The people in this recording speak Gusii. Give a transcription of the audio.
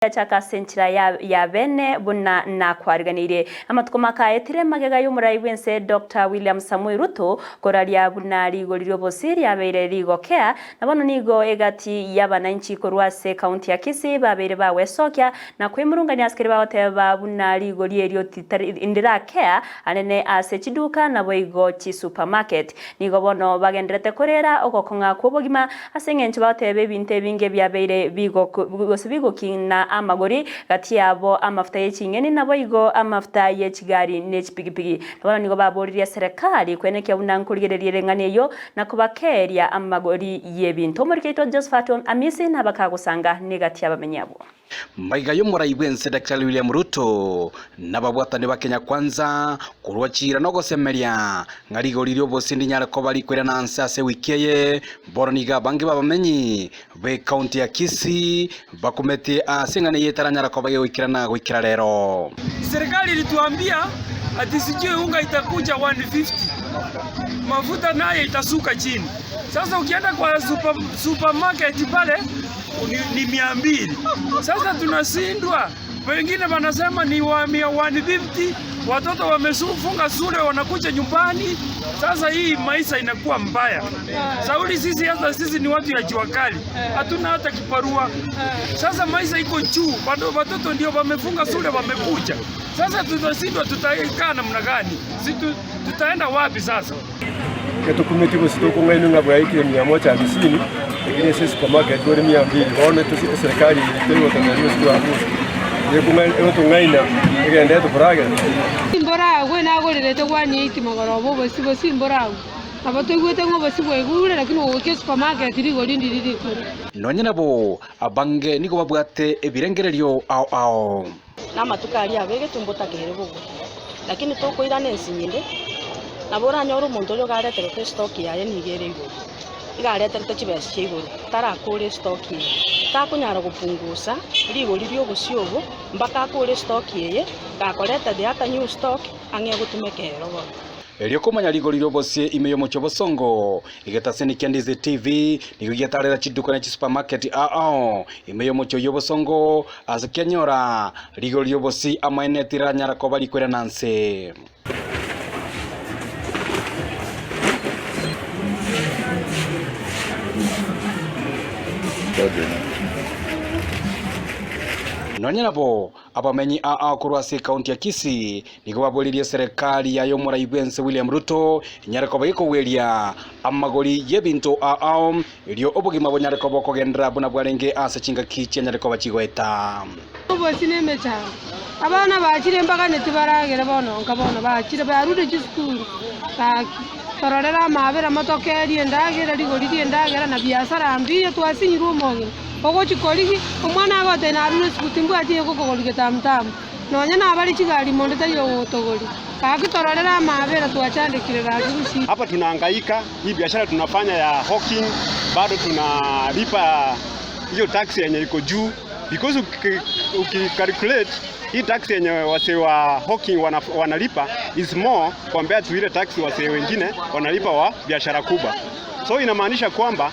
Yachaka ase enchera ya bene buna nakwariganirie. Amatuko make aetire magega y'omorai bw'ense Doctor William Samoei Ruto koraria buna rigori ri'obosi riabeire rigokea, na bono nigo egati y'abanainchi korwa ase ekaunti ya Kisii babeire bagwesokia na kwemurungania ase keria bagoteba buna rigori erio ndirakea anene ase chiduka naboigo chisupermarket. Nigo bono bagendererete korera ogokong'a kw'obogima ase engencho bagoteba ebinto ebinge biabeire gose bigokina amagori gati yabo amafuta ye ching'eni naboigo amafuta ye chigari ne chipigipigi. Na bono nigo baboririe eserekari kwenekia buna nkorigereria ere eng'ana eyio na kobakeeria amagori y'ebinto. Omoriki oito Josephat Amisi nabakagosanga negati y'abamenyi abwo. Maiga y'omorai bw'ense Daktari William Ruto nababwatani ba Kenya Kwanza korwa chiira nogosemeria ng'a rigori ri'obosie ndinyare koba rikoirana nse ase ewiki eye. Bono nigo abange b'abamenyi b'ecounty ya Kisii bakumetie ase eng'ana eye etaranyara koba gegoikerana goikera rero. Serikali ilituambia ati sijui unga itakuja 150, mafuta naye itasuka chini. Sasa ukienda kwa super, supermarket pale ni, ni 200. Sasa tunashindwa, wengine wanasema ni wa 150, watoto wamefunga shule wanakuja nyumbani. Sasa hii maisha inakuwa mbaya. Sauli sisi hata sisi ni watu ya jua kali, hatuna hata kibarua. Sasa maisha iko juu, bado watoto ndio wamefunga shule wamekuja. Sasa tutashindwa, tutakaa namna gani? Si tutaenda wapi sasa? Getokumetie gose tokong'ainwa ng'a bwaikire mia moja hamsini, lakini ase esupermarket bore mia mbili. Bono tosi eserekari eye tegototebi gose twabusa, egotong'aina egende etokoragera. Simboragwe nagorerete 180 mogoroba obosie bo simboragwe. Nabo toigwete ng'a obosie bwaigure lakini ogoika esupermarket rigori ndiri rikoro. Nonya nabo abange nigo babwate ebirengererio ao ao. Na amatuko aria abegetwe mbotakeire bogwe. Lakini tokoirana ensinyo ende, nabo oranyore omonto oria ogareterete estock yaye nigo ere igoro, iga areterete chibesa chia igoro, tarakore estock eye, takonyara gopungusa rigori ri'obosio obo mpaka akore estock eye, gakoreta the other new stock ang'e gotumeka ero bono. Erio komanya rigori ri'obosie ime y'omochie obosongo, egetaseni kia Ndizi TV nigo giatarera chiduka ne chisupermarket ao ao ime y'omochie oyio obosongo ase kianyora rigori ri'obosie amaene tiranyara koba rikoirana nse. Nonya nabo, Abamenyi aa korwa ase ekaunti ya Kisii nigo baboririe eserekari yaye omorai bw'ense William Ruto enyare koba gekogweria amagori y'ebinto ao erio obogima bonyare koba okogenderera buna bwarenge ase chingaki chianyare koba chigoeta. Obosi na emechando. Abana bachire mbaganeti baragere bono nka bono bachire barure chisukuru gaki tororere amabera motokerie endagera rigori ri'endagera na biasara mbiya twasinyirwe omong'ina. Ogochia korigia, omwana agoteba, Narure esukuru, timbwati ey'ogokogoria getamutamu. Nonya nabare chigari monde tari ogotogoria. Gaki tororere amaabera twachandekire gaki gusii. Hapa tunahangaika, hii biashara tunafanya ya hawking bado tunalipa hiyo tax yenye iko juu because ukicalculate hii tax yenye wasee wa hawking wanalipa is more compared to ile tax wasee wengine wanalipa wa biashara kubwa, so inamaanisha kwamba.